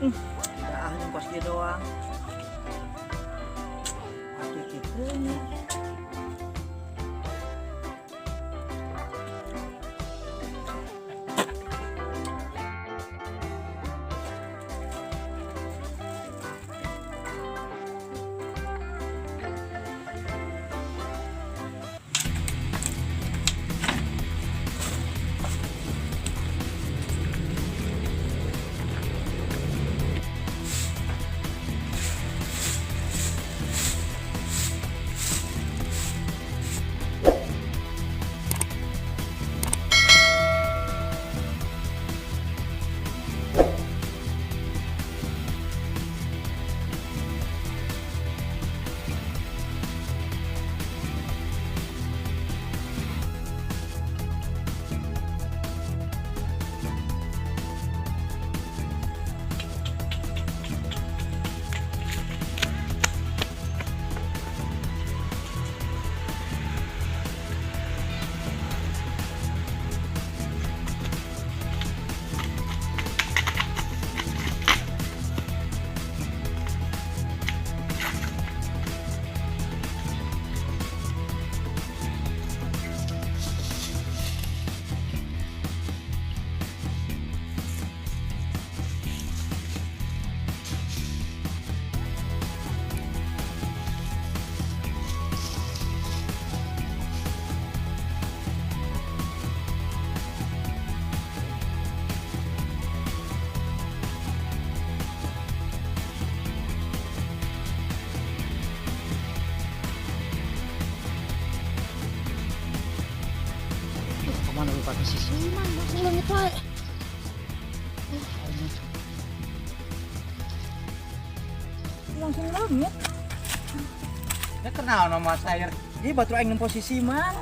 Dah jeung kos kieu doang. Atuh kitu nya. Kemana lupa si Siman, langsung leungit wae. Langsung leungit. Ya kenal nama sayur. Ih, batur aing nempo si Siman.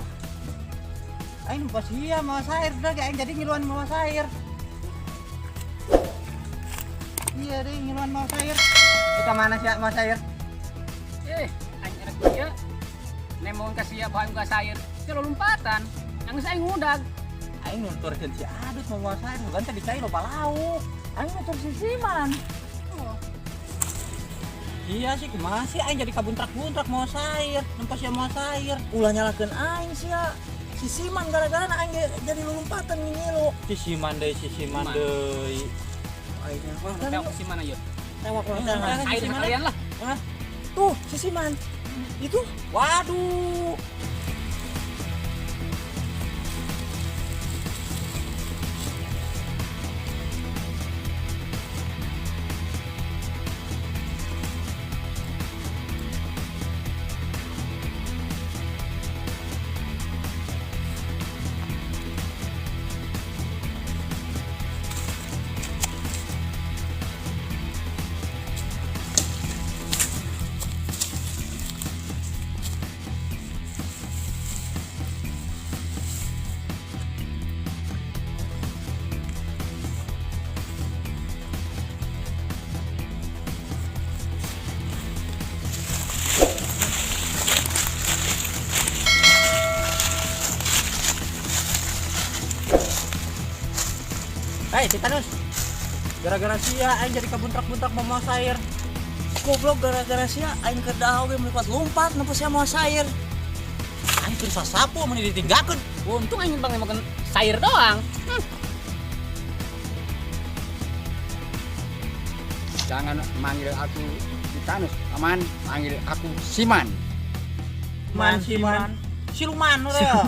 Aing nempo sia mawa sayur udah aing jadi ngiluan mawa sayur. Iya deh ngiluan mawa sayur. Ka mana sih mawa sayur? Aing erek ieu. Nemong ka sia bae ka sayur. Teu lompatan. Yang aing ngudag. Aing nuturkeun si Adut mau mawa sayur, bukan tadi cai loba lauk. Aing nutur si Siman. Oh. Iya sih kumaha sih aing jadi kabuntrak-buntrak mawa sayur, nempo sia mawa sayur. Ulah nyalakeun aing sia. Si Siman gara-gara aing jadi lompatan ngilu. Si Siman deui, si Siman Siman. deui. Aing mah Tewak si Siman aja. tewak Eh, lah. si Air Siman sekalian lah. Hah? Tuh, si Siman. Itu Waduh. Hei, Titanus. Gara-gara sia aing jadi kabuntrak-buntrak mau mawa sayur. Goblok gara-gara sia aing keur daha oge meuli lompat nempo sia mawa sayur. Aing keur sasapu mun ditinggalkeun. Untung aing bang makan sayur doang. Jangan manggil aku Titanus, aman, panggil aku Siman. Man, Siman. Siluman ya.